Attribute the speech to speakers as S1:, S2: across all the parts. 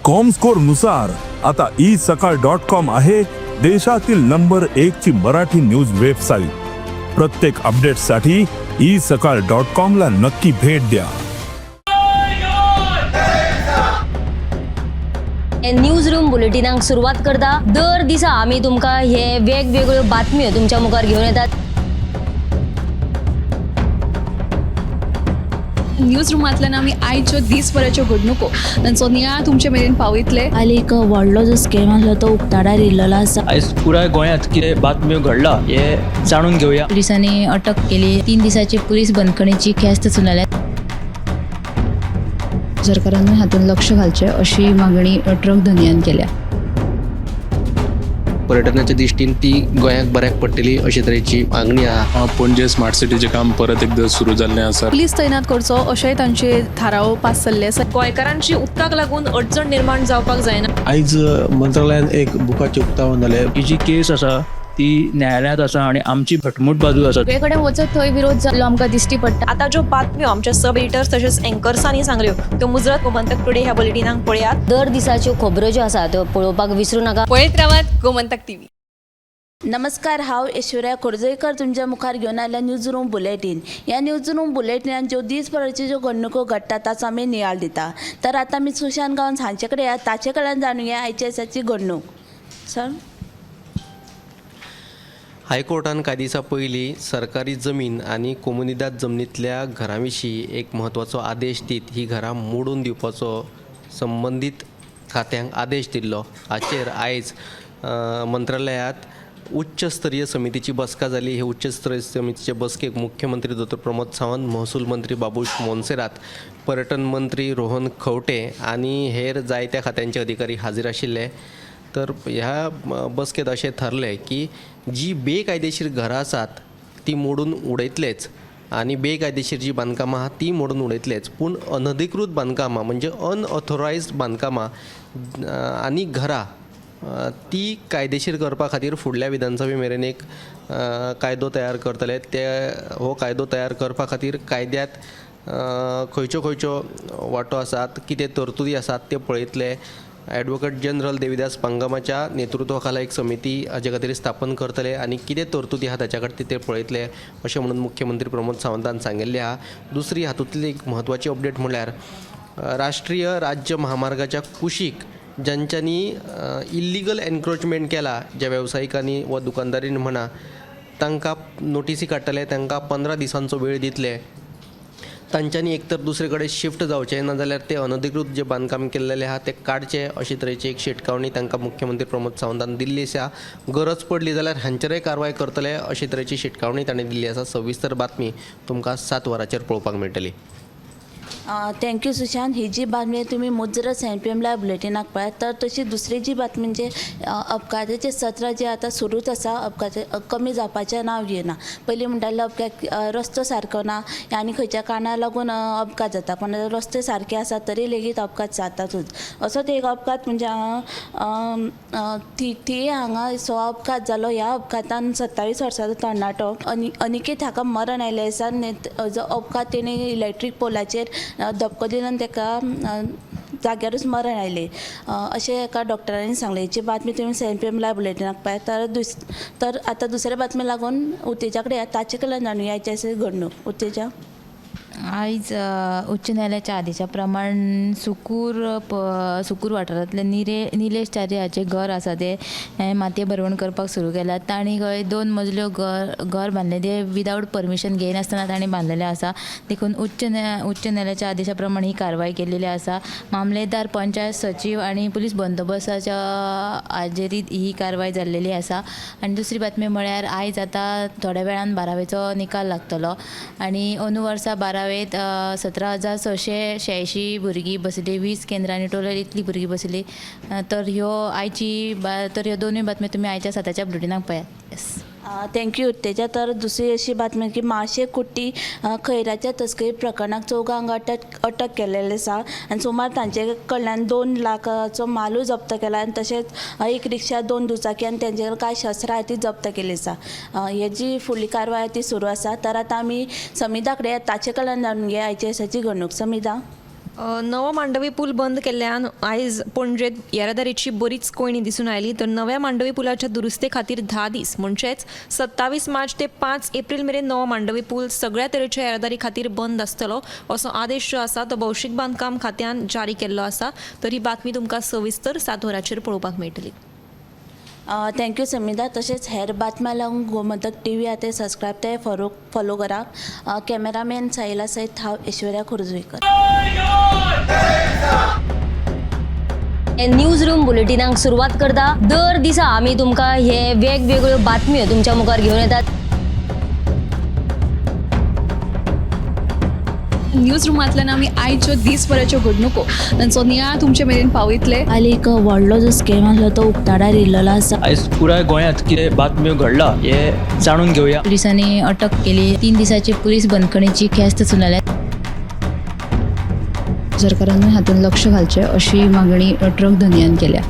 S1: Comscore नुसार आता E सकाळ डॉट कॉम आहे देशातील नंबर एक ची मराठी न्यूज वेबसाईट. प्रत्येक अपडेटसाठी ई सकाळ डॉट कॉम ला नक्की भेट द्या.
S2: न्यूज रूम बुलेटिनाक सुरवात करता. दर दिसा आमी तुमकां हे वेगवेगळ्यो बातम्यो तुमच्या मुखार घेवन येतात.
S3: न्यूज रुमांतल्यान आमी आयच्यो दीसभराच्यो घडणुको तांचो नियाळ तुमचे मेरेन पावयतले.
S4: काल एक व्हडलो जो स्कॅम आसलो तो उक्ताडार येयल्लो आसा.
S5: आयज पुराय गोंयांत कितें बातम्यो घडला हे जाणून घेवया.
S6: पोलिसांनी अटक केली. 3 दिसाची पोलीस बंदखणीची ख्यास्त सुनायल्या.
S3: सरकारानूय हातूंत लक्ष घालचें अशी मागणी ट्रक धनयान केल्या.
S7: पर्यटनाच्या दृश्टीन ती गोंयाक बऱ्याक पडटली अशे तरेची मागणी आहा.
S8: पणजे स्मार्ट सिटीचें काम परत एकदां सुरू जाल्लें आसा.
S3: पुलीस तैनात करचो अशेंय तांचे थाराव पास जाल्ले आसा.
S9: गोंयकारांची उदकाक लागून अडचण निर्माण जावपाक जायना.
S10: आयज मंत्रालयान एक बुकाचें उक्तावण जालें.
S5: ही जी केस आसा ती न्यायालयांत आसा आनी आमची घटमूट बाजू आसा.
S6: सगळे कडेन वचत थंय विरोध जाल्लो आमकां दिश्टी पडटा.
S9: आतां ज्यो बातम्यो आमच्या सब एडिटर्स तशेंच एंकर्सांनी सांगल्यो त्यो मुजरत गोमंतक टुडे ह्या बुलेटिनाक पळयात.
S2: दर दिसाच्यो खबरो ज्यो आसा त्यो पळोवपाक विसरूं नाका.
S3: पळयत रावात गोमंतक टीव्ही.
S4: नमस्कार, हांव ऐश्वर्या खोर्जयकर तुमच्या मुखार घेवन आयल्या न्यूज रूम बुलेटीन. ह्या न्यूज रूम बुलेटिनान ज्यो दीसभराच्यो ज्यो घडणुको घडटा ताचो आमी नियाळ दिता. तर आतां आमी सुशांत गांवस हांचे कडेन या, ताचे कडल्यान जाणुया आयच्या दिसाची घडणूक. सर.
S7: हायकोर्टान कांय दिसां पयलीं सरकारी जमीन आनी कोमुनिदाद जमनींतल्या घरां विशीं एक म्हत्वाचो आदेश दीत ही घरां मोडून दिवपाचो संबंदीत खात्यांक आदेश दिल्लो. हाचेर आयज मंत्रालयांत उच्च स्तरीय समितीची बसका जाली. हे उच्च स्तरीय समितीचे बसकेक मुख्यमंत्री दोतोर प्रमोद सावंत, महसूल मंत्री बाबूश मोन्सेरात, पर्यटन मंत्री रोहन खंवटे आनी हेर जायत्या खात्यांचे अधिकारी हाजीर आशिल्ले. तर ह्या बसकेंत अशें थारलें की जी बेकायदेशीर घरां आसात ती मोडून उडयतलेच आनी बेकायदेशीर जी बांदकामां आहा ती मोडून उडयतलेच, पूण अनधिकृत बांदकामां म्हणजे अनऑथोरायज्ड बांदकामां आनी घरां ती कायदेशीर करपा खातीर फुडल्या विधानसभे मेरेन एक कायदो तयार करतले. ते हो कायदो तयार करपा खातीर कायद्यांत खंयच्यो खंयच्यो वांटो आसात, कितें तरतुदी आसात ते पळयतले. एडवोकेट जनरल देविदास पांगमाच्या नेतृत्वा खाला एक समिती हाजे खातीर स्थापन करतले आनी कितें तरतुदी आहा ताच्या खातीर ते पळयतले अशें म्हणून मुख्यमंत्री प्रमोद सावंतान सांगिल्लें आहा. दुसरी हातूंतली एक म्हत्वाची अपडेट म्हणल्यार राष्ट्रीय राज्य महामार्गाच्या कुशीक ज्यांच्यांनी इल्लिगल एनक्रोचमेंट केला, ज्या वेवसायिकांनी वा दुकानदारीन म्हणा, तांकां नोटिसी काडटले, तांकां 15 दिसांचो वेळ दितले. तांच्यांनी एक तर दुसरे कडेन शिफ्ट जावचें, नाजाल्यार ते अनधिकृत जे बांदकाम केल्लेलें आहा तें काडचें अशे तरेची एक शिटकावणी तांकां मुख्यमंत्री प्रमोद सावंतान दिल्ली आसा. गरज पडली जाल्यार हांचेरय कारवाय करतले अशे तरेची शिटकावणी तांणी दिल्ली आसा. सविस्तर बातमी तुमकां 7 वरांचेर पळोवपाक मेळटली.
S4: Thank you Sushant. ही जी बातमी तुमी मुजरत 7 PM live बुलेटिनाक पळयात. तर तशी दुसरी जी बातमी म्हणजे अपघाताचें सत्र जें आतां सुरूच आसा, अपघात कमी जावपाचें नांव घेयना. पयलीं म्हणटाले अपघात रस्तो सारको ना आनी खंयच्या कारणाक लागून अपघात जाता, पण रस्ते सारके आसा तरी लेगीत अपघात जातातूच. असोच एक अपघात म्हणजे थिये हांगा सो अपघात जालो. ह्या अपघातान 27 वर्साचो तरणाटो अनिकेत हाका मरण आयलें आसा. जो अपघात तेणें इलेक्ट्रीक पोलाचेर धपको दिलो आनी ताका जाग्यारूच मरण आयलें अशें एका डॉक्टरांनी सांगलें. हेची बातमी तुमी 7 PM live बुलेटिनाक पळयात. तर आतां दुसऱ्या बातमी लागून उत्तेजा कडेन, ताचे कडल्यान जाणुया आयची घडणूक. उत्तेजा.
S6: आयज उच्च न्यायालयाच्या आदेशा प्रमाण सुकूर वाठारांतले निलेश च्यारी हाचें घर आसा तें मातये भरवण करपाक सुरू केलां. तांणी खंय 2 मजल्यो घर बांदलें, तें विदावट परमिशन घेयनासतना तांणी बांदलेलें आसा. देखून उच्च न्यायालयाच्या आदेशा प्रमाण ही कारवाय केल्लेली आसा. मामलेदार, पंचायत सचीव आनी पुलीस बंदोबस्ताच्या हाजेरीत ही कारवाय जाल्लेली आसा. आनी दुसरी बातमी म्हळ्यार आयज आतां थोड्या वेळान 12वेचो निकाल लागतलो आनी अंदू वर्सा 12वेंत 17,686 भुरगीं बसली. 20 केंद्रांनी टोटल इतली भुरगीं बसली. तर ह्यो आयची तर ह्यो दोनूय बातम्यो तुमी आयच्या 7च्या बुलेटिनाक पळयात. येस.
S4: Thank you Utteja. तर दुसरी अशी बातमी की माशे कुट्टी खैराच्या तस्करी प्रकरणाक 4 अटक केलेले आसा आनी सुमार तांचे कडल्यान 2 लाखाचो मालूय जप्त केला आनी तशेंच एक रिक्षा, 2 दुचाकी आनी तेंचे कडेन कांय शस्त्रां आहा ती जप्त केली आसा. हेजी फुडली कारवाय ती सुरू आसा. तर आतां आमी समिधा कडेन, ताचे कडल्यान जाणून घेया आयच्या दिसाची घडणूक. समिधा.
S9: नवो मांडवी पूल बंद केल्ल्यान आयज पणजेत येरादारीची बरीच कोंयडी दिसून आयली. तर नव्या मांडवी पुलाच्या दुरुस्ते खातीर 10 दीस म्हणजेच 27 मार्च ते 5 एप्रील मेरेन नवो मांडवी पूल सगळ्या तरेच्या येरादारी खातीर बंद आसतलो असो आदेश जो आसा तो भौशीक बांदकाम खात्यान जारी केल्लो आसा. तर ही बातमी तुमकां सविस्तर 7 वरांचेर पळोवपाक मेळटली.
S4: Thank you Samita. तशेंच हेर बातम्या लागून गोमंतक टी व्ही आतां सबस्क्रायब ते फॉलो करा. कॅमेरामॅन साहिला सयत हांव ऐश्वर्या खोर्जुवेकर.
S2: न्यूज रूम बुलेटिनाक सुरवात करता. दर दिसा आमी तुमकां हे वेगवेगळ्यो बातम्यो तुमच्या मुखार घेवन येतात.
S3: न्यूज रुमांतल्यान आमी आयच्यो दीसभराच्यो घडणुको तांचो नियाळ तुमचे मेरेन पावयतले.
S4: हाली एक व्हडलो जो स्कॅम आसलो तो उक्ताडार येयल्लो आसा.
S5: आयज पुराय गोंयांत कितें बातम्यो घडला हें जाणून घेवया.
S6: पुलिसांनी अटक केली. 3 दिसाची पुलीस बंदखणीची ख्यास्त सुनायल्या.
S3: सरकारान हातूंत लक्ष घालचें अशी मागणी ट्रक धनयान केल्या.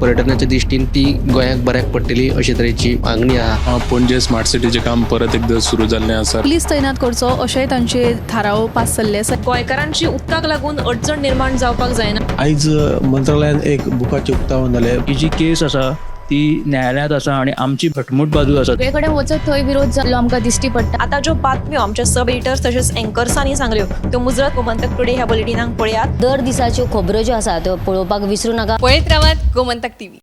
S7: पर्यटनाच्या दृश्टीन ती गोंयाक बऱ्याक पडटली अशे तरेची मागणी आहा.
S8: पणजे स्मार्ट सिटीचें काम परत एकदां सुरू जाल्लें आसा.
S3: पुलीस तैनात करचो अशेंय तांचे थाराव पास जाल्ले आसा.
S9: गोंयकारांची उदकाक लागून अडचण निर्माण जावपाक जायना.
S10: आयज मंत्रालयान एक बुकाचें उक्तावण जालें.
S5: ही जी केस आसा ती न्यायालयांत आसा आनी आमची घटमूट बाजू आसा.
S6: सगळे कडेन वचत थंय विरोध जाल्लो आमकां दिश्टी पडटा.
S9: आतां ज्यो बातम्यो आमच्या सब एडिटर्स तशेंच एंकर्सांनी सांगल्यो त्यो मुजरत गोमंतक टुडे ह्या बुलेटिनाक पळयात.
S2: दर दिसाच्यो खबरो ज्यो आसा त्यो पळोवपाक विसरू नाका.
S3: पळयत रावात गोमंतक टीव्ही.